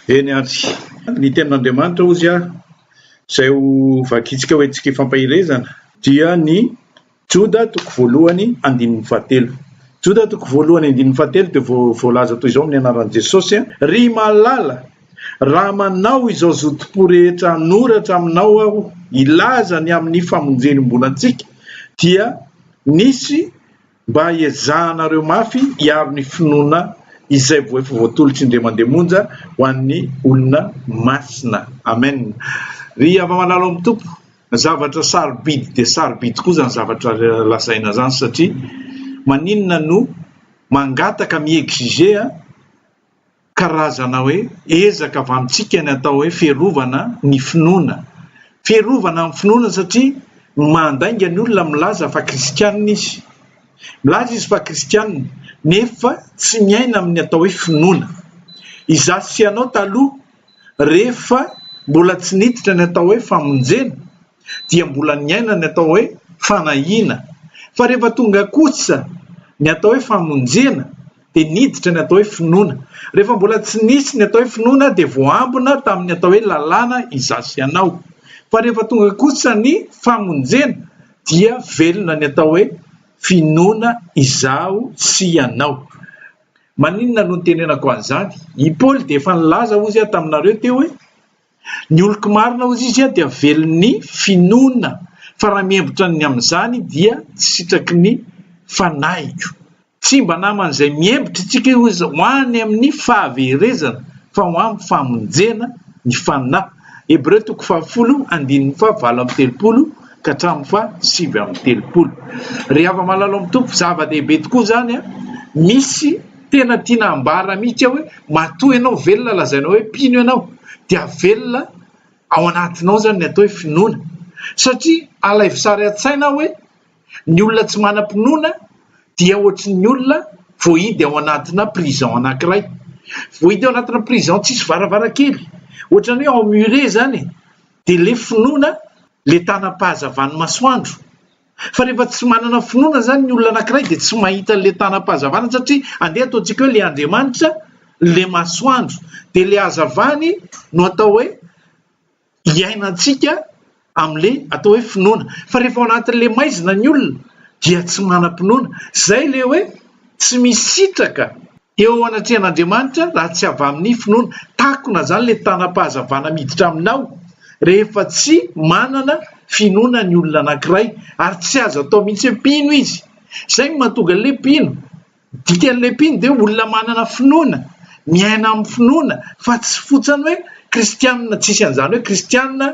Eny ary, ny tenin'Andriamanitra hozy aho, izay ho vakintsika ho entintsika hifampaherezana, dia ny Joda toko voalohany andininy fahatelo. Joda toko voalohany andininy fahatelo dia voalaza toy izao amin'ny anaran'i Jesosy, Ry malala, raha manao izao zotom-po rehetra hanoratra aminao aho hilaza ny amin'ny famonjena iombonantsika, dia nisy mba hiezahanareo mafy hiaro ny finoana izay vao efa voatolotry indray mandeha monja ho an'ny olona masina. Amen. Ry hava-malala ao amin'ny Tompo, zavatra sarobidy dia sarobidy tokoa izany zavatra lazaina izany satria maninona no mangataka mi-exiger karazana hoe ezaka avy amintsika ny atao hoe fiarovana ny finoana. Fiarovana ny finoana satria mandainga ny olona milaza fa kristianina izy. Milaza izy fa kristianina nefa tsy miaina amin'ny atao hoe finoana. Izaho sy ianao taloha rehefa mbola tsy niditra ny atao hoe famonjena dia mbola niaina ny atao hoe fanahiana. Fa rehefa tonga kosa ny atao hoe famonjena dia niditra ny atao hoe finoana. Rehefa mbola tsy nisy ny atao hoe finoana dia voaambina tamin'ny atao hoe lalàna izaho sy ianao. Fa rehefa tonga kosa ny famonjena dia velona ny atao hoe finoana izaho sy ianao. Maninona no nitenenako an'izany? I Paoly dia efa nilaza hozy aho taminareo teo hoe Ny oloko marina hozy izy dia velon'ny finoana, fa raha mihembotra ny amin'izany dia tsy sitraky ny fanahiko. Tsy mba naman'izay mihembotra isika hozy ho any amin'ny fahaverezana, fa ho amin'ny famonjena ny fanahy. Hebreo toko fahafolo andininy faha 38 ka hatramin'ny faha 39. Ry hava-malala ao amin'ny Tompo, zava-dehibe tokoa izany an! Misy tena tiana ambara mihitsy ao hoe matoa ianao velona lazaina hoe mpino ianao dia velona ao anatinao izany ny atao hoe finoana. Satria alaivo sary an-tsaina hoe ny olona tsy manam-pinoana dia ohatry ny olona voahidy ao anatina prison anankiray. Voahidy ao anatina prison tsisy varavarankely. Ohatran'ny hoe emmuré izany e. Dia ilay finoana, ilay tanam-pahazavan'ny masoandro. Fa rehefa tsy manana finoana izany ny olona anankiray dia tsy mahita an'ilay tanam-pahazavana satria andeha ataontsika hoe ilay Andriamanitra ilay masoandro dia ilay hazavany no atao hoe iainantsika amin'ilay atao hoe finoana. Fa rehefa ao anatin'ilay maizina ny olona dia tsy manam-pinoana. Izay ilay hoe tsy misy sitraka Eo anatrehan'Andriamanitra raha tsy avy amin'ny finoana. Takona izany ilay tanam-pahazavana miditra aminao rehefa tsy manana finoana ny olona anankiray ary tsy azo atao mihitsy hoe mpino izy. Izay no mahatonga an'ilay mpino. Ny dikan'ilay mpino dia hoe olona manana finoana, miaina amin'ny finoana fa tsy fotsiny hoe kristianina, tsisy an'izany hoe kristianina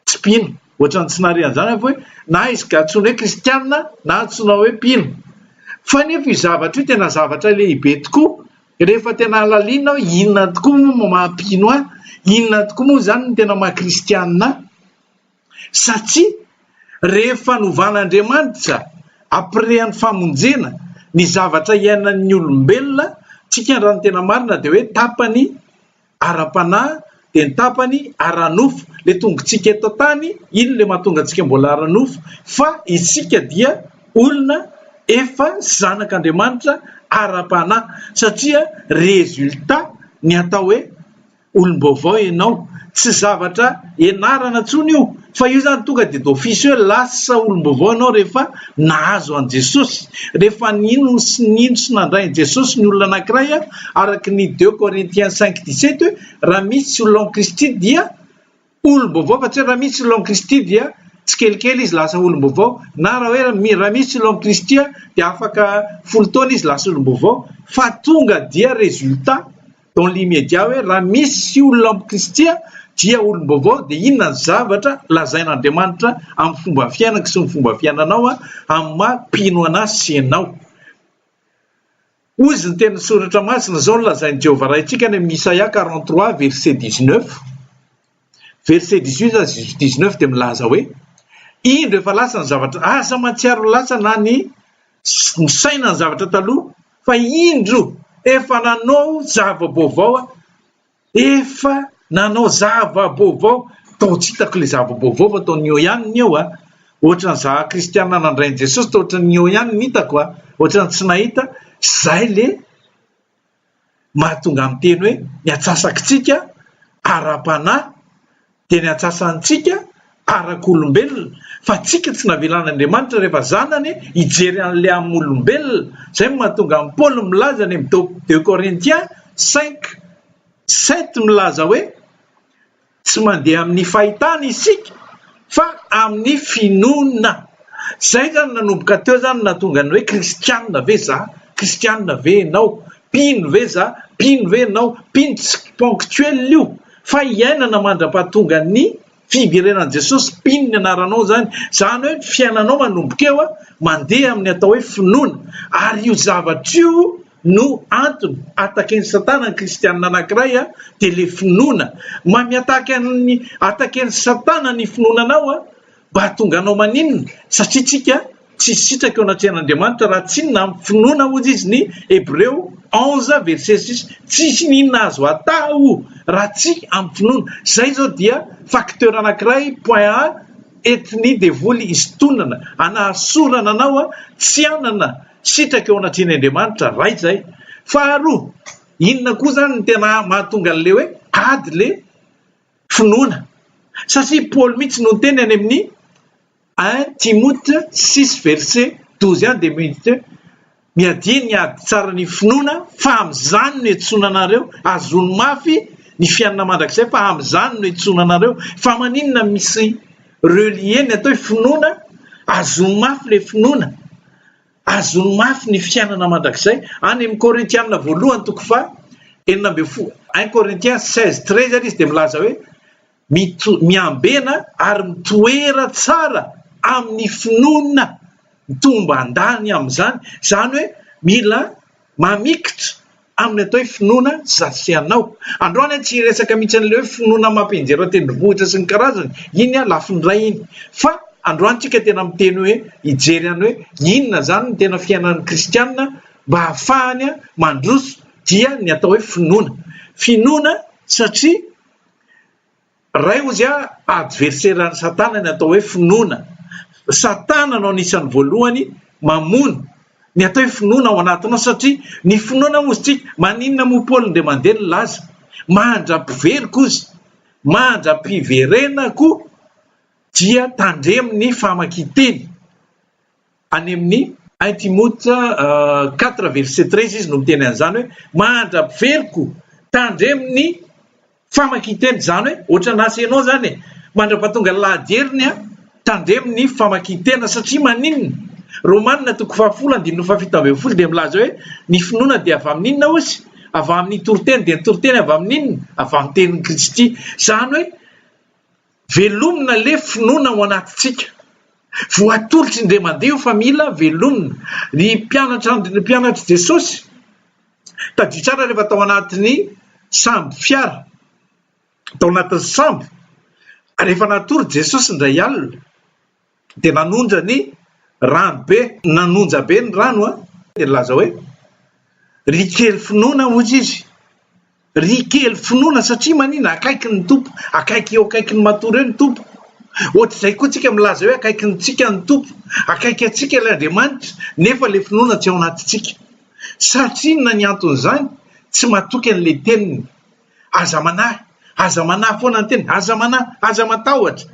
tsy mpino. Ohatran'ny tsy nahare an'izany aho fa hoe na izy ka antsoina hoe kristiana na antsoina hoe mpino. Fa nefa io zavatra io tena zavatra lehibe tokoa rehefa tena halalinina hoe inona tokoa moa no maha mpino ahy, inona tokoa moa izany no tena maha kristiana ahy. Satria rehefa novan'Andriamanitra après ny famonjena ny zavatra iainan'ny olombelona, tsika raha ny tena marina dia hoe tapany ara-panahy dia ny tapany ara-nofo, ilay tongotsika eto an-tany iny ilay mahatonga antsika mbola ara-nofo fa isika dia olona efa zanak'Andriamanitra ara-panahy satria résultat ny atao hoe olom-baovao ianao, tsy zavatra ianarana intsony io fa io izany tonga dia d'office hoe lasa olom-baovao ianao rehefa nahazo an'i Jesosy. Rehefa nino sy nino sy nandray an'i Jesosy ny olona anankiray, araka ny deux Corinthiens cinq dix-sept hoe raha misy olona ao amin'i Kristy dia olom-baovao fa tsy hoe raha misy olona ao amin'i Kristy dia tsikelikely izy lasa olom-baovao na raha hoe raha misy olona ao amin'i Kristy dia afaka folo taona izy lasa olom-baovao fa tonga dia résultat dans l'immédiat hoe raha misy olona amin'i Kristy dia olom-baovao dia inona ny zavatra lazain'Andriamanitra amin'ny fomba fiainako sy ny fomba fiainanao amin'ny maha mpino an'ahy sy ianao. Hoy izy ny tenin'ny soratra masina, izao no lazain'i Jehovah Raintsika any amin'ny Isaia 43 verset 19, verset 18 à 19 dia milaza hoe, Indro efa lasa ny zavatra, aza mahatsiaro ny lasa na ny misaina ny zavatra taloha fa indro efa nanao zava-baovao aho, efa nanao zava-baovao, tao tsy hitako ilay zava-baovao fa tao ny eo ihany ny eo a, ohatran'ny za kristiana nandray an'i Jesosy tao ohatran'ny eo ihany ny hitako a, ohatran'ny tsy nahita, zay le mahatonga miteny hoe ny atsasakitsika. Ara-panahy dia ny antsasantsika arak'olombelona, fa tsika tsy navelan'Andriamanitra rehefa zanany hijery an'ilay amin'ny olombelona, izay no mahatonga an'i Paoly milaza any amin'ny deux Corinthiens cinq, sept milaza hoe, Tsy mandeha amin'ny fahitana isika fa amin'ny finoana. Izay izany nanomboka teo izany no nahatonga ny hoe kristianina ve za? Kristianina ve ianao? Mpino ve za? Mpino ve ianao? Mpino tsy ponctuel io fa iainana mandra-pahatonga ny fiverenan'i Jesosy, mpino ny anaranao izany. Izany hoe ny fiainanao manomboka eo mandeha amin'ny atao hoe finoana. Ary io zavatra io no antony ataken'i satana ny kristianina anakiray a dia le finoana ma miatake an'ny ataken'i satana ny finoana anao a mba hahatonga anao maninona satria tsika tsy sitraka eo anatrehan'Andriamanitra raha tsy inona amin'ny finoana hozy izy ny hebreo 11 verset 6 tsisy n'inona azo atao raha tsy amin'ny finoana zay zao dia facteur anakiray point A entin'ny devoly hisintonana anahasorana anao a tsy hanana Sitraka eo anatrehan' Andriamanitra Ray izay. Faharoa, inona koa izany no tena mahatonga an'ilay hoe ady ilay finoana? Satria Paoly mihitsy no niteny any amin'ny un Timothée six verset 12 any dia miditra hoe miadia ny ady tsara ny finoana fa amin'izany no iantsoana anareo, azony mafy ny fiainana mandrakizay fa amin'izany no iantsoana anareo. Fa maninona misy relier ny atao hoe finoana, azony mafy ilay finoana. Azony mafy ny fiainana mandrakizay. Any amin'ny Korintiana voalohany toko faha 16, un Corinthiens 16, 13 ary izy dia milaza hoe, Mito, miambena ary mitoera tsara amin'ny finoana, mitomban-dany amin'izany. Izany hoe mila mamikitra amin'ny atao hoe finoana za sy ianao. Androany aho tsy hiresaka mihitsy an'ilay hoe finoana mampianjera tendrombohitra sy ny karazany, iny an lafiny iray iny. Fa androany tsika tena miteny hoe hijery any hoe inona izany ny tena fiainan'ny kristiana mba hahafahany mandroso dia ny atao hoe finoana. Finoana satria Ray hozy a, adversaire an'i satana ny atao hoe finoana. Satana no anisan'ny voalohany mamono ny atao hoe finoana ao anatinao satria ny finoana hozy tsika, maninona moa Paoly indray mandeha nilaza, mandra-piveriko hozy, mandra-piverenako dia tandremo ny famakian-teny. Any amin'ny un Timoth quatre verset 13 izy no miteny an'izany hoe mandra-piveriko tandremo ny famakian-teny, izany hoe ohatran'asa ianao izany e, mandra-pahatonga lahady heriny an, tandremo ny famakian-tena satria maninona? Romana toko fahafolo andininy faha-17 dia milaza hoe ny finoana dia avy amin'inona hozy? Avy amin'ny toriteny, dia ny toriteny avy amin'inona? Avy amin'ny tenin'i Kristy. Izany hoe Velomina le finoana ao anatintsika. Voatolotry indray mandeha io fa mila velomina. Ny mpianatra ny mpianatr'i Jesosy, tadidio tsara rehefa tao anatin'ny sambo fiara, tao anatin'ny sambo, rehefa natory Jesosy indray alina, dia nanonja ny rano be, nanonja be ny rano an, dia nilaza hoe, ry kely finoana hozy izy, ry kely finoana satria manina akaiky ny Tompo, akaiky eo akaiky ny matory eo ny Tompo. Ohatr'izay koa tsika milaza hoe akaiky ntsika ny Tompo, akaiky antsika ilay Andriamanitra, nefa ilay finoana tsy ao anatintsika. Satria inona ny anton'izany? Tsy matoky an'ilay teniny. Aza manahy, aza manahy foana ny teniny, aza manahy, aza matahotra.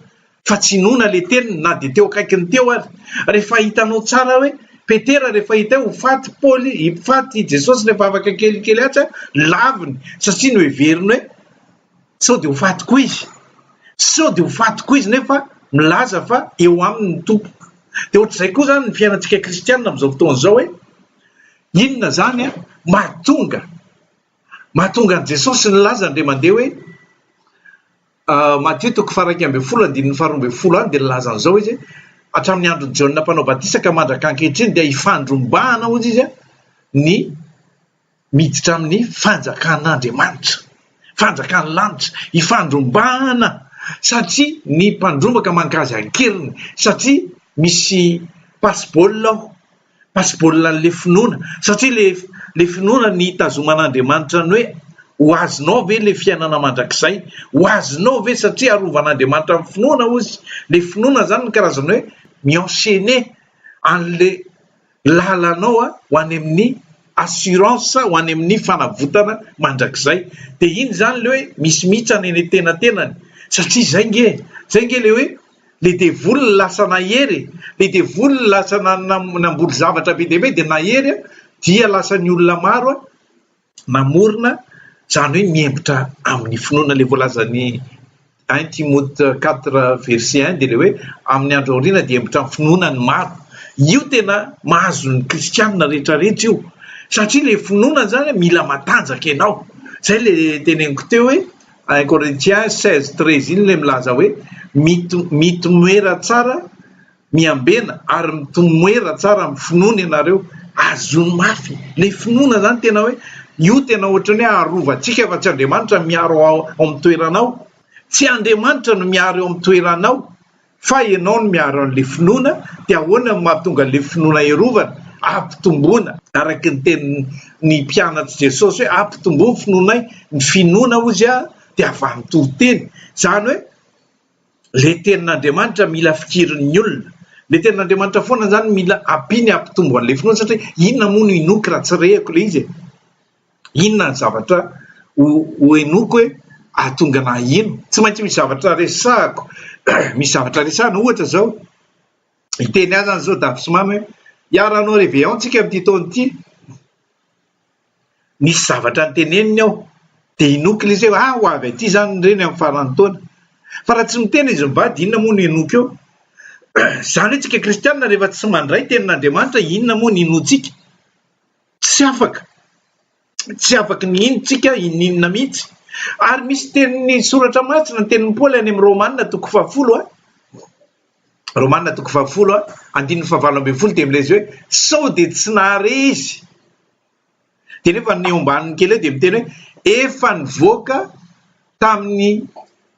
Fa tsy inoana le teniny na dia teo akaikiny teo ary. Rehefa hitanao tsara hoe Petera rehefa hita hoe ho faty Paoly, ho faty i Jesosy rehefa afaka kelikely atsy an, laviny satria noheveriny hoe sao dia ho faty koa izy. Sao dia ho faty koa izy nefa milaza fa eo aminy ny Tompo. Dia ohatr'izay koa izany ny fiainantsika kristianina amin'izao fotoana izao hoe inona izany an mahatonga mahatonga an'i Jesosy nilaza indray mandeha hoe Matio toko faha-11 andininy faha-12 any dia nilaza an'izao izy, Hatramin'ny andron'i Jaona Mpanao Batisa ka mandraka ankehitriny dia ifandrombahana, hozy izy, ny miditra amin'ny fanjakan'Andriamanitra, fanjakan'ny lanitra, ifandrombahana satria ny mpandrombaka mankazy an-keriny, satria misy pasibaolina ao. Pasibaolina an'ilay finoana. Satria ilay ilay finoana ny hitazoman'Andriamanitra ny hoe ho azonao ve ilay fiainana mandrakizay? Ho azonao ve satria arovan'Andriamanitra amin'ny finoana hozy? Ilay finoana izany ny karazana hoe mi-enchaîner an'ilay lalanao ho any amin'ny assurance ho any amin'ny fanavotana mandrakizay. Dia iny izany ilay hoe misy mihitsana eny an-tenatenany satria izay nge, izay nge ilay hoe ilay devoly lasa nahery e, ilay devoly lasa namboly zavatra be dia be dia nahery dia lasa ny olona maro namorona, izany hoe miembotra amin'ny finoana ilay voalazan'ny un Timoth quatre verset un dia ilay hoe amin'ny andro aoriana dia hiembotra amin'ny finoana ny maro. Io tena mahazo ny kristianina rehetra rehetra io satria ilay finoana izany mila matanjaka ianao. Izay ilay teneniko teo hoe un Corinthiens 16 13 iny ilay milaza hoe mitomoera tsara Miambena ary mitomoera tsara amin'ny finoana ianareo. Azony mafy. Ilay finoana izany tena hoe io tena ohatran'ny hoe arovantsika fa tsy Andriamanitra no miaro ao amin'ny toeranao. Tsy Andriamanitra no miaro eo amin'ny toeranao fa ianao no miaro an'ilay finoana. Dia ahoana no mahatonga an'ilay finoana hiarovana? Ampitomboina. Araka ny tenin'ny mpianatr'i Jesosy hoe ampitomboy ny finoanay. Ny finoana hozy dia avy amin'ny toriteny. Izany hoe Le tenin'Andriamanitra mila fikirin'ny olona. Le tenin'Andriamanitra foana zany mila ampiany hampitombo an'le finoana satria inona moa no inoako raha tsy rehako le izy e? Inona ny zavatra ho ho henoiko hoe ahatonga anah hino? Tsy maintsy misy zavatra resahako, misy zavatra resahana ohatra zao, hiteny ahy zany zao Dafy sy Mamy hoe hiara-hanao réveillon tsika amin'ity taona ity. Nisy zavatra noteneniny aho dia inoako ilay izy hoe ah ho avy aty izany ireny amin'ny faran'ny taona. Fa raha tsy miteny izy mivady inona moa no henoiko eo? Izany hoe tsika kristianina rehefa tsy mandray tenin'Andriamanitra inona moa no inoantsika? Tsy afaka. Tsy afaky ny hino tsika ininona mihitsy. Ary misy tenin'ny soratra masina, ny tenin'i Paoly any amin'ny Romana toko fahafolo a. Romana toko fahafolo andininy fahavalo ambin'ny folo dia milaza hoe sao dia tsy nahare izy. Dia nefa ny eo ambaniny kely eo dia miteny hoe efa nivoaka tamin'ny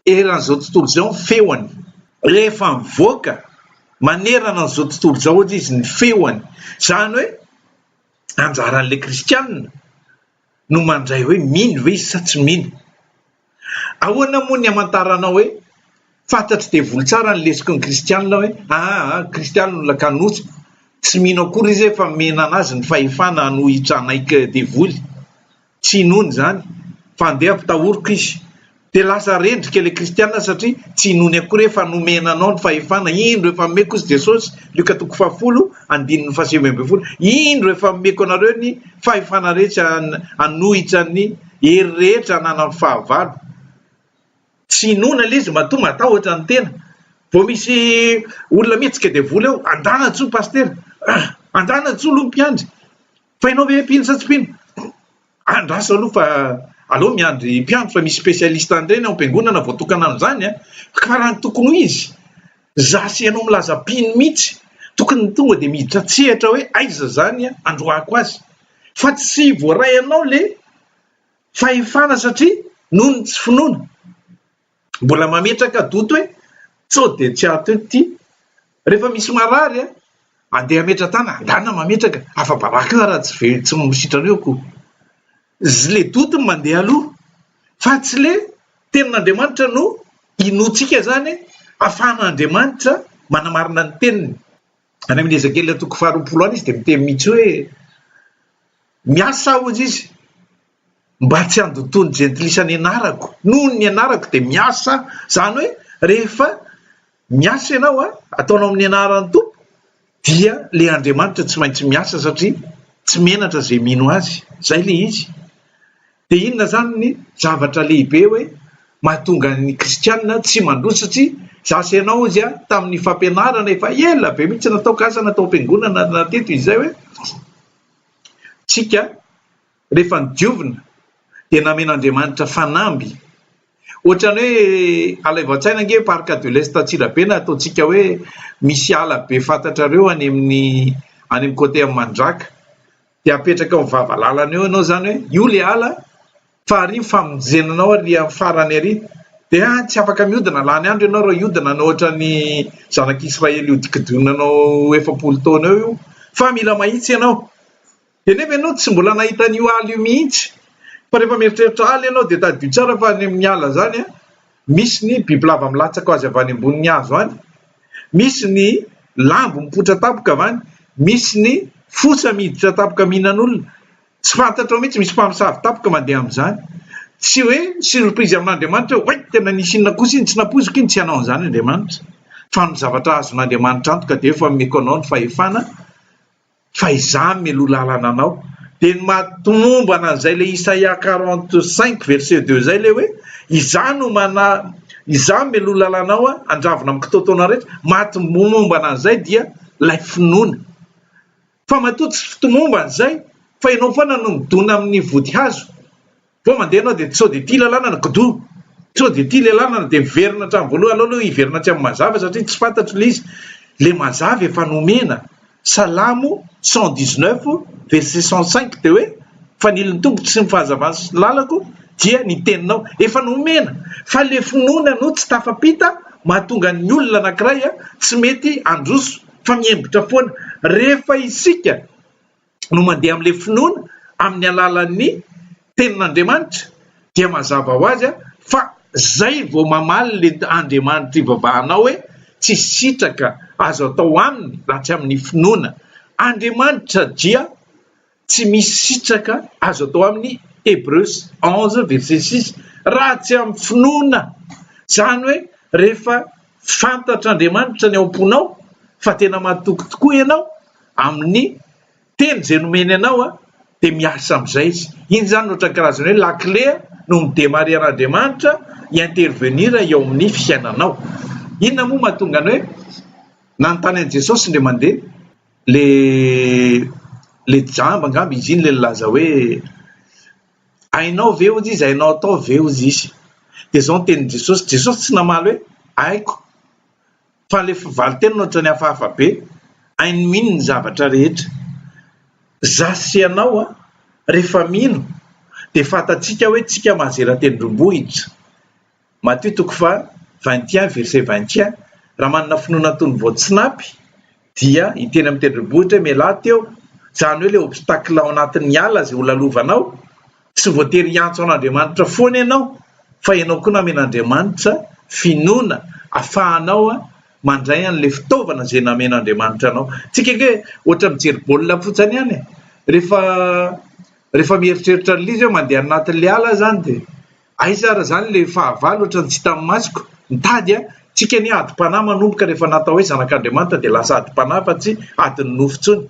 eran'izao tontolo izao ny feony. Rehefa mivoaka manerana an'izao tontolo izao hozy izy ny feony. Izany hoe anjaran'ilay kristianina no mandray hoe mino ve izy sa tsy mino. Ahoana moa ny hamantaranao hoe fantatr'i devoly tsara ny lesoky ny kristianina hoe aa kristianina olona kanosa, tsy mino akory izy hoe fa omena anazy ny fahefana hanohitra anaiky devoly, tsy inoany izany fa andeha ampitahoriko izy. Dia lasa rendrika ilay kristianina satria tsy inoany akory hoe fa nomena anao ny fahefana, indro efa nomeko hozy Jesosy, Lioka toko fahafolo andininy fahasivy ambin'ny folo, indro efa nomeko anareo ny fahefana rehetra hanohitra ny Hery rehetra ananan'ny fahavalo. Tsy inoana ilay izy matoa matahotra ny tena. Vao misy olona mihetsika devoly eo, andana tsoa pasitera, andana tsoa aloha mpiandry. Fa ianao ve mpino sa tsy mpino? Andraso aloha fa aleo miandry mpiandry fa misy spécialiste an'ireny ao am-piangonana voatokana amin'izany an. Fa raha ny tokony ho izy, za sy ianao milaza mpino mihitsy, tokony tonga dia miditra an-tsehatra hoe aiza izany androahako azy. Fa tsy voaray anao le fahefana satria noho ny tsy finoana. Mbola mametraka doute hoe sao dia tsy ato ity. Rehefa misy marary a, andeha hametra-tàna, andana mametraka, afa-baraka eo raha tsy ve tsy sitrana eo ko. Zle doute no mandeha aloha fa tsy le tenin'Andriamanitra no inoantsika zany afahan'Andriamanitra manamarina ny teniny. Any amin'ny Ezekiela toko faharoapolo any izy dia miteny mihitsy hoe miasa aho hozy izy mba tsy handotoan'ny jentilisa ny anarako. Noho ny anarako dia miasa aho. Izany hoe rehefa miasa ianao, ataonao amin'ny anaran'ny Tompo, dia ilay Andriamanitra tsy maintsy miasa satria tsy menatra izay mino azy. Izay ilay izy. Dia inona izany ny zavatra lehibe hoe mahatonga ny kristiana tsy mandroso satria za sy ianao hozy an tamin'ny fampianarana efa ela be mihitsy nataoko asa na tao am-piangonana na teto izay hoe tsika rehefa nodiovina dia namen'Andriamanitra fanamby ohatran'ny hoe alaivo an-tsaina ange parc de l'est Antsirabe na ataontsika hoe misy ala be fantatrareo any amin'ny any amin'ny côté amin'ny Mandraka Dia apetraka eo amin'ny vava lalana eo ianao izany hoe io ilay ala fa ary ny famonjena anao ary amin'ny farany ary. Dia tsy afaka mihodina, lany andro ianao raha hihodina hanao ohatran'ny zanak'Israely hiodikodinanao 40 taona eo io. Fa mila mahitsy ianao. Dia nefa ianao tsy mbola nahita an'io ala io mihitsy. Fa rehefa mieritreritra ala ianao dia tadidio tsara fa any amin'ny ala izany an, misy ny bibilava milatsaka ho azy avy any ambonin'ny hazo any, misy ny lambo mipoitra tampoka avy any, misy ny fosa miditra tampoka mihinan'olona. Tsy fantatrao mihitsy, misy mpamosavy tampoka mandeha amin'izany. Tsy hoe surprise amin'Andriamanitra hoe oay tena nisy inona kosa iny, tsy nampoiziko iny, tsy hanao an'izany Andriamanitra. Fa ny zavatra azon'Andriamanitra antoka dia efa omeko anao ny fahefana fa izaho mialoha lalana anao. Dia ny mahatomombana an'izay ilay Isaia 45 verset 2 izay ilay hoe izaho no mana izaho mialoha lalanao handravona amin'ny kitoatoana rehetra, mahatomombana an'izay dia ilay finoana. Fa matoa tsy fitomombana izay fa ianao foana no midona amin'ny vody hazo. Vao mandeha ianao dia sao dia ity lalana no kidoa, sao dia ity ilay lalana dia miverina hatramin'ny voalohany, aleo aloha hiverina atsy amin'ny mazava satria tsy fantatro ilay izy. Ilay mazava efa nomena, Salamo 119 verset 105 dia hoe, Fanilo ny tongotro sy ny fahazavany sy ny lalako dia ny teninao. Efa nomena fa ilay finoana no tsy tafapita mahatonga ny olona anankiray tsy mety handroso fa miembotra foana. Rehefa isika no mandeha amin'ilay finoana amin'ny alalan'ny tenin'Andriamanitra dia mazava ho azy fa zay vao mamaly le Andriamanitra ivavahanao hoe tsy sitraka azo atao aminy raha tsy amin'ny finoana. Andriamanitra dia tsy misy sitraka azo atao aminy Hebreus 11 verset 6 raha tsy amin'ny finoana. Izany hoe rehefa fantatr'Andriamanitra ny ao am-ponao fa tena matoky tokoa ianao amin'ny teny izay nomeny anao dia miasa amin'izay izy. Iny izany no ohatran'ny karazana hoe lakile no mi-demarrer an'Andriamanitra hi-intervenir eo amin'ny fiainanao. Inona moa mahatonga ny hoe nanontany an'i Jesosy indray mandeha le le jamba angamba izy iny le nilaza hoe hainao ve hozy izy, hainao atao ve hozy izy. Dia izao ny tenin'i Jesosy, Jesosy tsy namaly hoe haiko. Fa le valinteny ohatrany hafahafa be, hainy mino ny zavatra rehetra. Za sy ianao a, rehefa mino dia fantatsika hoe tsika mahazera tendrombohitra. Matio toko faha 21 verset 21, raha manana finoana toy ny voatsinapy dia hiteny amin'ny tendrombohitra hoe mialà teo, zany hoe le obstacle ao anatin'ny ala izay ho lalovanao, Tsy voatery hiantso an'Andriamanitra foana ianao fa ianao koa namen'Andriamanitra finoana afahanao mandray an'ilay fitaovana izay namen'Andriamanitra anao. Tsika ange ohatra mijery baolina fotsiny ihany e! Rehefa rehefa mieritreritra an'ilay izy hoe mandeha anatin'ilay ala aho izany dia aiza ary izany ilay fahavalo ohatran'ny tsy hitan'ny masoko, mitady aho. Tsika anie adim-panahy manomboka rehefa natao hoe zanak'Andriamanitra dia lasa adim-panahy fa tsy adin'ny nofo intsony.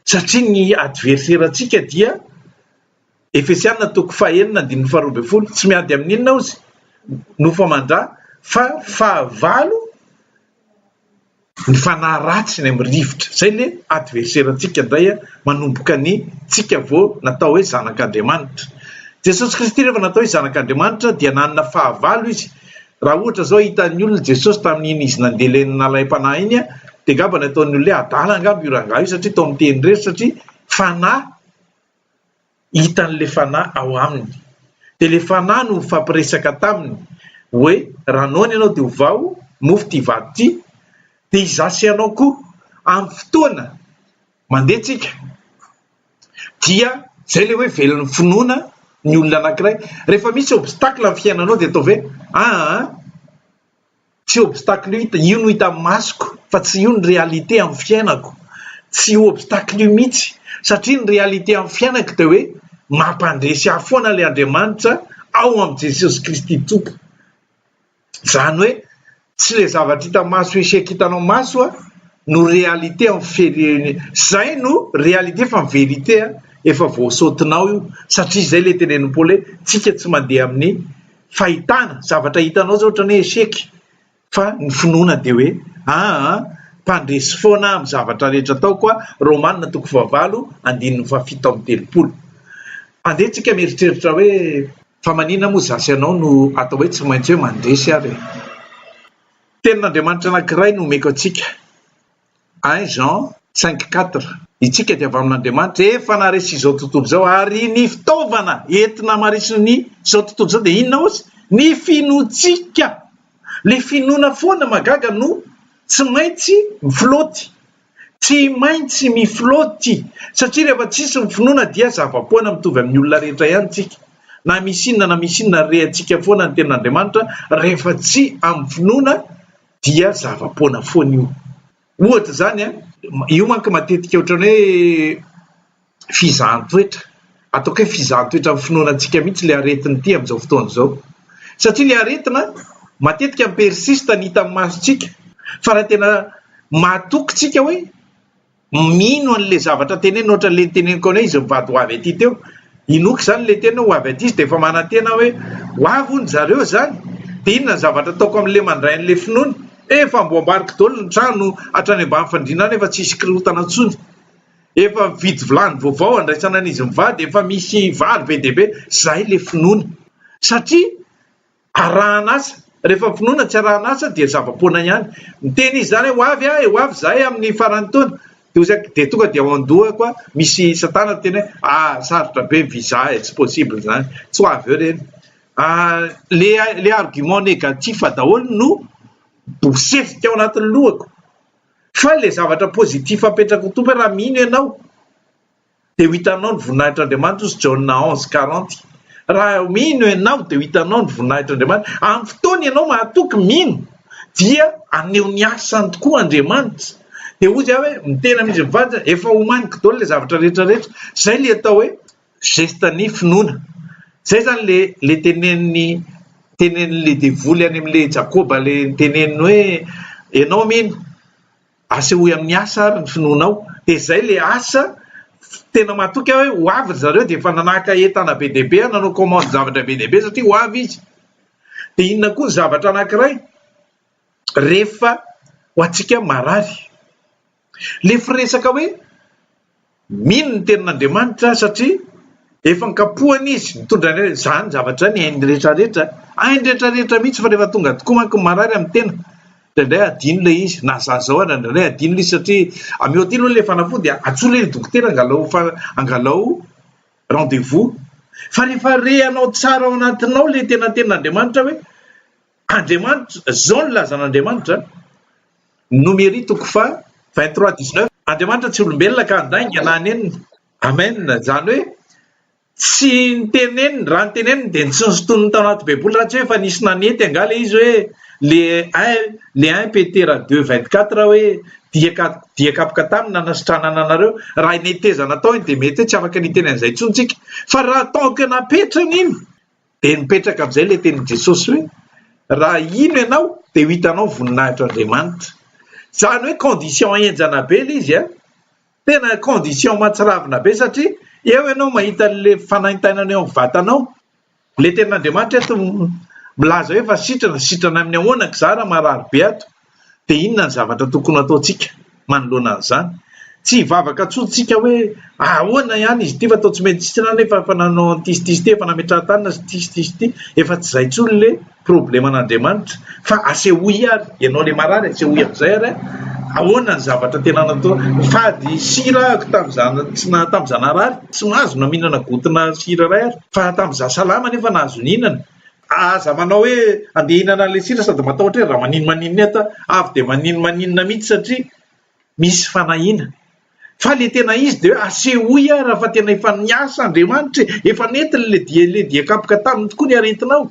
Satria ny adversaire-ntsika dia Efesiana toko fahenina andininy faharoa ambin'ny folo, Tsy miady amin'inona ozy nofo aman-drà fa fahavalo ny fanahy ratsy ny amin'ny rivotra. Izay le adversaire-ntsika indray manomboka ny tsika vao natao hoe zanak'Andriamanitra. Jesosy Kristy rehefa natao hoe zanak'Andriamanitra dia nanana fahavalo izy. Raha ohatra izao hitan'ny olona Jesosy tamin'iny izy nandeha ilay nalaim-panahy iny dia angamba nataon'ny olona hoe adala angamba io rangahy io satria toa miteny irery satria fanahy hitan'ilay fanahy ao aminy. Dia ilay fanahy no nifampiresaka taminy hoe raha noana ianao dia ovao mofo ity vato ity, dia izaho sy ianao koa amin'ny fotoana mandeha tsika dia izay ilay hoe velon'ny finoana ny olona anankiray. Rehefa misy obstacle amin'ny fiainanao dia ataovy hoe aa Tsy obstacle io hita, io no hitan'ny masoko fa tsy io ny réalité amin'ny fiainako. Tsy io obstacle io mihitsy satria ny réalité amin'ny fiainako dia hoe mampandresy ahy foana ilay Andriamanitra ao amin'i Jesosy Kristy Tompo. Izany hoe tsy ilay zavatra hita maso échec hitanao maso no réalité amin'ny fiainana, izay no réalité fa ny vérité efa voasaotinao io satria izay ilay tenenin'i Paoly hoe tsika tsy mandeha amin'ny fahitana, zavatra hitanao zao ohatrany hoe échec fa ny finoana dia hoe aa mpandresy foana aho amin'ny zavatra rehetra ataoko aho, Romana toko fahavalo andininy fahafito amby telopolo. Andeha tsika mieritreritra hoe fa maninona moa za sy ianao no atao hoe tsy maintsy hoe mandresy ary e? Tenin'Andriamanitra anankiray no omeko antsika. 1 Jean 5, 4, Itsika dia avy amin'Andriamanitra, efa naharesy izao tontolo izao, ary ny fitaovana entina maharesy ny izao tontolo izao dia inona ozy? Ny finoantsika. Le finoana foana mahagaga no tsy maintsy mifilaoty. Tsy maintsy mifilaoty. Satria rehefa tsisy ny finoana dia zava-poana mitovy amin'ny olona rehetra ihany tsika. Na misy inona na misy inona rehantsika foana ny tenin'Andriamanitra rehefa tsy amin'ny finoana dia zava-poana foana io. Ohatra izany an, io manko matetika ohatran'ny hoe fizahan-toetra. Ataoko hoe fizahan-toetra amin'ny finoana antsika mihitsy ilay aretina ity amin'izao fotoana izao. Satria ilay aretina matetika mi-persiste ny hitan'ny masontsika. Fa raha tena mahatoky tsika hoe mino an'ilay zavatra tenenina ohatran'ilay niteneniko anao izy mivady ho avy aty teo. Inoako izany ilay teny hoe ho avy aty izy dia efa manantena hoe ho avy hono zareo izany. Dia inona ny zavatra ataoko amin'ilay mandray an'ilay finoana? Efa amboamboariko daholo ny trano hatrany ambany fandriana any efa tsisy korontana intsony. Efa mividy vilany vaovao andraisana an'izy mivady, efa misy vary be dia be. Izay ilay finoana. Satria arahana asa. Rehefa finoana tsy arahana asa dia zava-poana ihany. Miteny izy izany hoe ho avy aho e, ho avy izahay amin'ny faran'ny taona. Dia hoy izy, dia tonga dia ao an-dohako a, misy satana miteny hoe ah sarotra be ny visa e, tsy possible izany, tsy ho avy eo ireny. Ah, le le argument négatif daholo no bosesika ao anatin'ny lohako. Fa le zavatra positif apetrako ny Tompo hoe raha mino ianao dia ho hitanao ny voninahitr'Andriamanitra hozy Jaona 11, 40. Raha mino ianao dia ho hitanao ny voninahitr'Andriamanitra. Amin'ny fotoana ianao mahatoky mino dia haneho ny asany tokoa Andriamanitra. Dia hozy aho hoe miteny amin'izy mivady efa omaniko daholo le zavatra rehetra rehetra. Zay le atao hoe geste ny finoana. Zay zany le le tenenin'ny tenenin'le devoly any amin'le Jakoba le niteneniny hoe ianao mino, asehoy amin'ny asa ary ny finoanao. Dia zay le asa tena matoky aho hoe ho avy ry zareo dia efa nanaka entana be dia be aho, nanao commande zavatra be dia be satria ho avy izy. Dia inona koa ny zavatra anankiray rehefa ho antsika marary. Le firesaka hoe Mino ny tenin'Andriamanitra aho satria efa nikapohana izy, nitondra ny izany zavatra izany hainy rehetrarehetra, hainy rehetrarehetra mihitsy fa rehefa tonga tokoa manko ny marary amin'ny tena, indraindray adino ilay izy, na za zao ary indraindray adino ilay izy satria ameo aty aloha ilay fanafody, antsoy ilay dokotera angalao angalao rendez-vous. Fa rehefa rehanao tsara ao anatinao ilay tena tenin'Andriamanitra hoe Andriamanitra, izao no lazan'Andriamanitra, Nomery toko faha 23 19, Andriamanitra tsy olombelona ka handainga na hanenina. Amen, izany hoe tsy niteneniny, raha niteneniny dia tsy nosintoniny tao anaty baiboly raha tsy hoe efa nisy nanety angaha ilay izy hoe le un le un Petera deux 24 hoe dia ka dia kapoka taminy nanasitranana anareo, raha netezana tao iny dia mety hoe tsy afaka niteny an'izay intsony tsika, fa raha tant que napetrany iny Dia nipetraka amin'izay ilay tenin'i Jesosy hoe, Raha hino ianao dia ho hitanao ny voninahitr'Andriamanitra. Izany hoe condition henjana be ilay izy an! Tena condition mahatsiravina be satria eo ianao mahita an'ilay fanaintainana eo amin'ny vatanao. Ilay tenin'Andriamanitra eto milaza hoe fa sitrana, sitrana amin'ny ahoana k'za raha marary be ato? Dia inona ny zavatra tokony hataontsika manoloana an'izany? Tsy hivavaka intsony tsika hoe ahoana ihany izy ity fa toa tsy mety sitrana nefa efa nanao an'ity sy ity sy ity, efa nametrahan-tanana sy ity sy ity sy ity. Efa tsy izay intsony ilay probleman'Andriamanitra fa asehoy ary, ianao ilay marary asehoy amin'izay ary ahoana ny zavatra tena natao. Nifady sira aho tamin'izaho tsy tamin'izaho narary, tsy mahazo na mihinana gotina sira iray ary fa tamin'izaho salama nefa nahazo nihinana. Aza manao hoe andeha hihinana an'ilay sira sady matahotra hoe raha maninomaninona eto aho, avy dia maninomaninona mihitsy satria misy fanahiana. Fa ilay tena izy dia hoe asehoy aho raha fa tena efa niasa Andriamanitra e, efa nentiny ilay dia ilay dia kapoka taminy tokoa ny aretinao,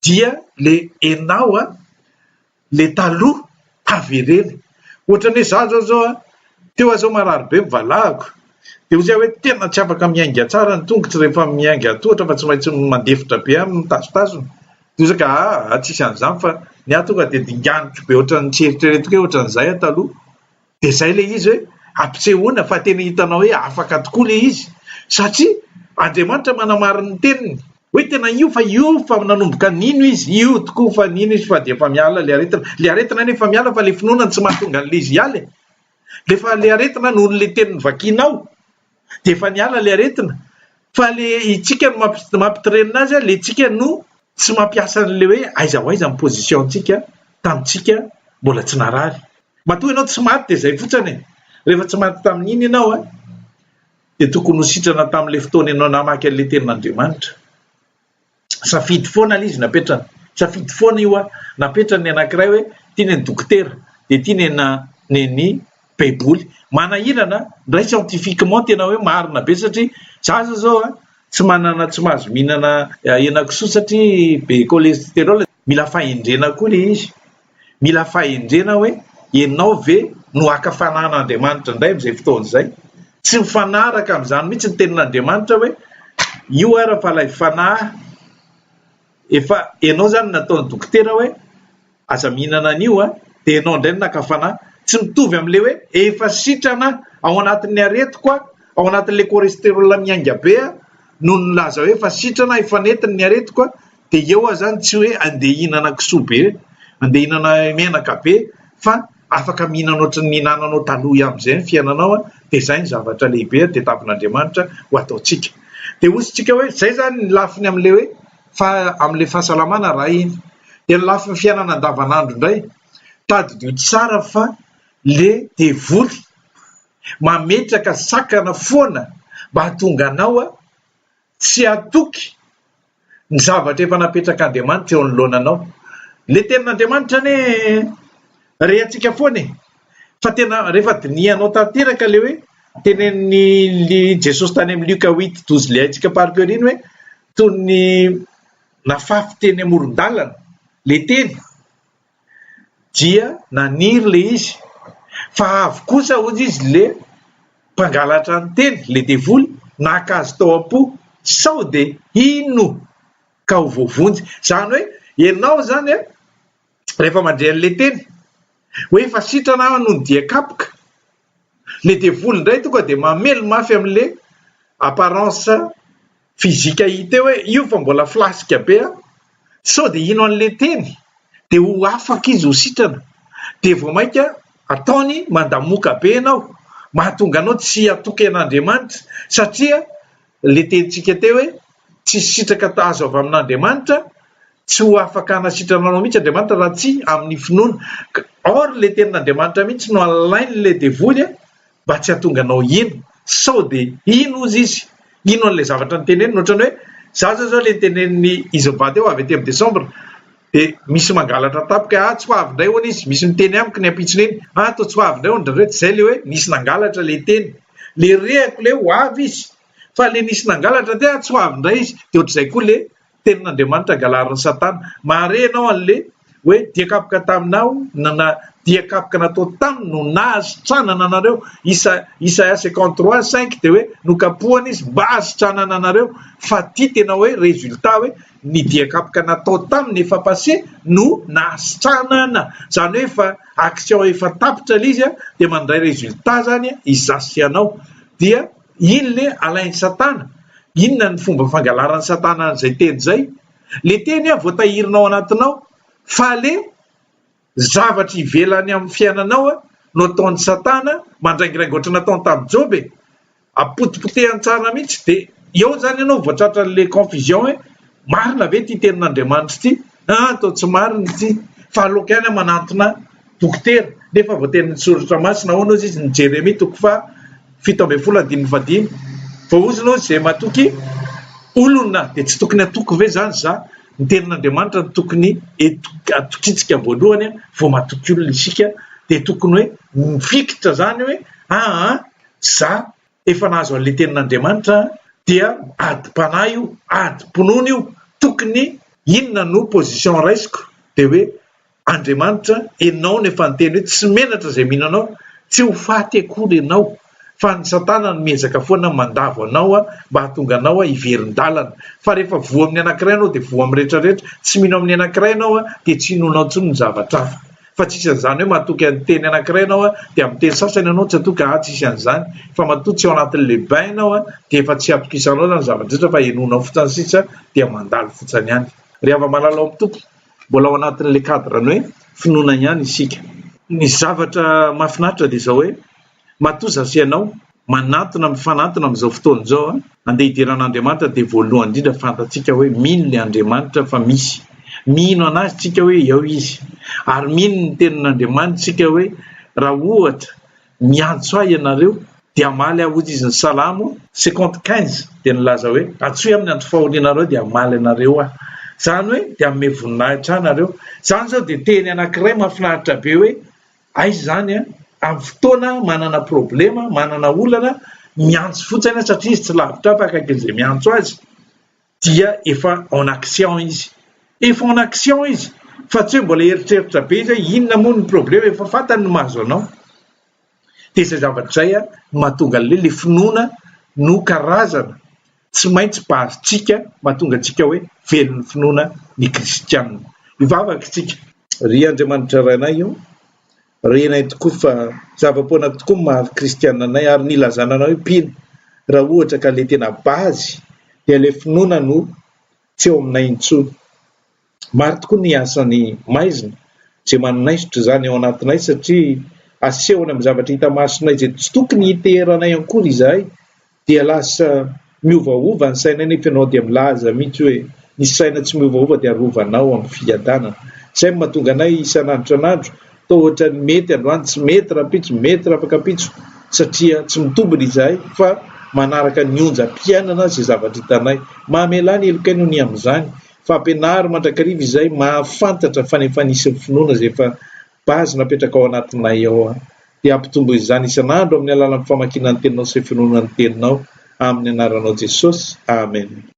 dia ilay enao an, le taloha avereno. Ohatran'ny hoe za zao zao an, teo aho zao marary be ny valahako, dia hoy aho hoe tena tsy afaka miainga tsara ny tongotro rehefa miainga tohatra fa tsy maintsy mandefitra be aho mitazotazona. Dia hoy za ka aa tsisy an'izany fa ny ahy tonga dia dinganiko be ohatran'ny tsy eritreretiko hoe ohatran'izay aho taloha. Dia izay ilay izy hoe ampisehoana fa tena hitanao hoe afaka tokoa ilay izy satria Andriamanitra manamarina ny teniny hoe tena io fa io fa nanomboka nino izy, io tokoa fa nino izy fa dia efa miala ilay aretina. Ilay aretina anie efa miala fa ilay finoana no tsy mahatonga an'ilay izy hiala e. Ilay fa ilay aretina noho ilay teny novakianao dia efa niala ilay aretina fa ilay itsika no mampitrenina azy, ilay tsika no tsy mampiasa an'ilay hoe aiza ho aiza ny position-tsika tamintsika mbola tsy narary. Matoa ianao tsy maty dia izay fotsiny e! Rehefa tsy maty tamin'iny ianao an, dia tokony ho sitrana tamin'ilay fotoana ianao namaky an'ilay tenin'Andriamanitra. Safidy foana ilay izy napetrany. Safidy foana io an! Napetrany ny anankiray hoe ity ny an'ny dokotera, dia ity ny ana ny an'ny baiboly. Manahirana, indray scientifiquement tena hoe marina be satria za zao zao an, tsy manana tsy mahazo mihinana henakisoa satria be cholesterol. Mila fahendrena koa ilay izy. Mila fahendrena hoe ianao ve no haka fanahin'Andriamanitra indray amin'izay fotoana izay? Tsy mifanaraka amin'izany mihitsy ny tenin'Andriamanitra hoe io ara fa ilay fanahy efa ianao izany nataon'ny dokotera hoe aza mihinana an'io an, dia ianao indray no naka fanahy. Tsy mitovy amin'ilay hoe efa sitrana ao anatin'ny aretiko aho, ao anatin'ilay cholesterol miainga be aho no nilaza hoe efa sitrana, efa nentiny ny aretiko aho, dia eo aho izany tsy hoe andeha hihinana kisoa be, andeha hihinana menaka be fa afaka mihinana ohatran'ny nihinananao taloha ihany amin'izay ny fiainanao an, dia izay ny zavatra lehibe tadiavin'Andriamanitra ho ataontsika. Dia hoy isika hoe izay izany ny lafiny amin'ilay hoe fa amin'ilay fahasalamana raha iny. Dia ny lafiny fiainana andavanandro indray, tadidio tsara fa le devoly mametraka sakana foana mba hahatonga anao tsy hatoky ny zavatra efa napetrak'Andriamanitra eo anoloana anao. Le tenin'Andriamanitra anie rehantsika foana e! Fa tena rehefa dinihanao tanteraka le hoe tenenin'i Jesosy tany amin'ny Lioka huit douze le haintsika par cœur iny hoe toy ny nafafy teny amoron-dalana le teny dia naniry le izy fa avy kosa hozy izy le mpangalatra ny teny, le devoly, naka azy tao am-po sao dia hino ka ho voavonjy. Izany hoe ianao izany an, rehefa mandre an'ilay teny hoe efa sitrana aho noho ny dia kapoka, le devoly indray tonga dia mamely mafy amin'le apparence physique hita eo hoe io fa mbola flasque be an, sao dia hino an'le teny dia ho afaka izy ho sitrana, dia vao mainka ataony mandamoka be ianao, mahatonga anao tsy hatoky an'Andriamanitra satria le tenintsika teo hoe tsisy sitraka azo avy amin'Andriamanitra, tsy ho afaka hanasitrana anao mihitsy Andriamanitra raha tsy amin'ny finoana. Or le tenin'Andriamanitra mihitsy no alain'ilay devoly mba tsy hahatonga anao hino. Sao dia hino hozy izy, hino an'ilay zavatra noteneniny. Ohatran'ny hoe za zao zao le notenenin'i izy mivady eo avy aty amin'ny décembre dia misy mangalatra tampoka ah tsy ho avy indray hono izy, misy miteny amiko ny ampitson'iny, ah toa tsy ho avy indray hono dradra, tsy izay le hoe nisy nangalatra le teny. Le rehako le ho avy izy fa le nisy nangalatra dia ah tsy ho avy indray izy. Dia ohatr'izay koa le Tenin'Andriamanitra galarin'i Satana. Mahare ianao an'le hoe dia kapoka taminao na na dia kapoka natao taminy no nahasitranana anareo. Isa Isaia 53, 5 dia hoe nokapohana izy mba hahasitranana anareo. Fa ty tena hoe résultat hoe ny dia kapoka natao taminy efa passé no nahasitranana. Zany hoe efa action efa tapitra le izy dia mandray résultat zany izaho sy ianao. Dia iny le alain'i Satana. Inona ny fomba fangalaran'i satana an'izay teny izay? Le teny an voatahirina ao anatinao fa le zavatra ivelany amin'ny fiainanao an no ataon'i satana mandraingiraingy ohatran'ny nataony tamin'i Joba e! Apotipotehany tsara mihitsy dia eo izany ianao vao tratran'le confusion hoe marina ve ity tenin'Andriamanitra ity? Aa toa tsy marina ity fa aleoko ihany aho manantona dokotera nefa voatenin'ny soratra masina ahoana hozy izy ny Jeremia toko faha 17 andininy fahadimy voaozona hozy izay matoky olona dia tsy tokony hatoky ve izany za ny tenin'Andriamanitra no tokony atokintsika voalohany vao matoky olona isika dia tokony hoe mifikitra izany hoe aa za efa nahazo an'ilay tenin'Andriamanitra dia adim-panahy io adim-pinoana io tokony inona no position raisiko dia hoe Andriamanitra, Ianao no efa niteny hoe tsy menatra izay mino Anao, tsy ho faty akory ianao, fa ny satana no miezaka foana mandavo anao mba hahatonga anao hiverin-dalana, fa rehefa voa amin'ny anankiray ianao dia voa amin'ny rehetra rehetra, tsy mino amin'ny anankiray ianao dia tsy inoanao intsony ny zavatra hafa, fa tsisy an'izany hoe matoky an'ny teny anankiray ianao dia amin'ny teny sasany ianao tsy hatoky, aa tsisy an'izany, fa matoa tsy ao anatin'ilay bain ianao dia efa tsy atokisanao izany ny zavatra rehetra fa henoinao fotsiny sisa dia mandalo fotsiny ihany. Ry hava-malala ao amin'ny Tompo. Mbola ao anatin'ilay cadre ny hoe finoana ihany isika. Ny zavatra mahafinaritra dia izao hoe, matoa za sy ianao manantona mifanantona amin'izao fotoana izao an, andeha hidera an'Andriamanitra dia voalohany indrindra fantatsika hoe mino ilay Andriamanitra fa misy. Mino an'Azy tsika hoe eo Izy. Ary mino ny tenin'Andriamanitra isika hoe raha ohatra Miantso ahy ianareo, dia hamaly aho, hoy izy. Ny Salamo 55 dia nilaza hoe, Antsoy amin'ny andro fahorianareo, dia hamaly anareo aho. Izany hoe, dia hanome voninahitra ahy nareo. Izany izao dia teny anankiray mahafinaritra be hoe, aiza izany an? Amin'ny fotoana manana problema, manana olana, miantso fotsiny aho satria izy tsy lavitra ahy fa akaikin'izay miantso azy. dia efa en action izy. Efa en action izy fa tsy hoe mbola eritreritra be izy hoe inona moa ny problema, efa fantany ny mahazo anao. Dia izay zavatra izay no mahatonga an'ilay ilay finoana no karazana. tsy maintsy base-tsika mahatonga antsika hoe velon'ny finoana ny kristiana. Hivavaka isika. Ry Andriamanitra Rainay ô, renay tokoa fa zava-poana tokoa ny maha kristiana anay ary nilazana anay hoe mpino raha ohatra ka ilay tena base dia ilay finoana no tsy eo aminay intsony. Maro tokoa ny asan'ny maizina izay manaisotra izany ao anatinay satria asehony amin'ny zavatra hita masonay izay tsy tokony hiteheranay akory izahay dia lasa miovaova ny sainay nefa ianao dia milaza mihitsy hoe ny saina tsy miovaova dia arovanao amin'ny fiadanana. Izay no mahatonga anay isan'andro isan'andro toa ohatran'ny mety androany tsy mety rahampitso, mety rafakampitso satria tsy mitombina izahay fa manaraka ny onjam-piainana izay zavatra hitanay. Mamelà ny helokay noho ny amin'izany fa ampianaro mandrakariva izahay mahafantatra fa ny efa nisy ny finoana izay efa base napetraka ao anatinay ao dia hampitombo izany isan'andro amin'ny alalan'ny famakiana ny teninao sy finoana ny teninao amin'ny anaranao Jesosy. Amen.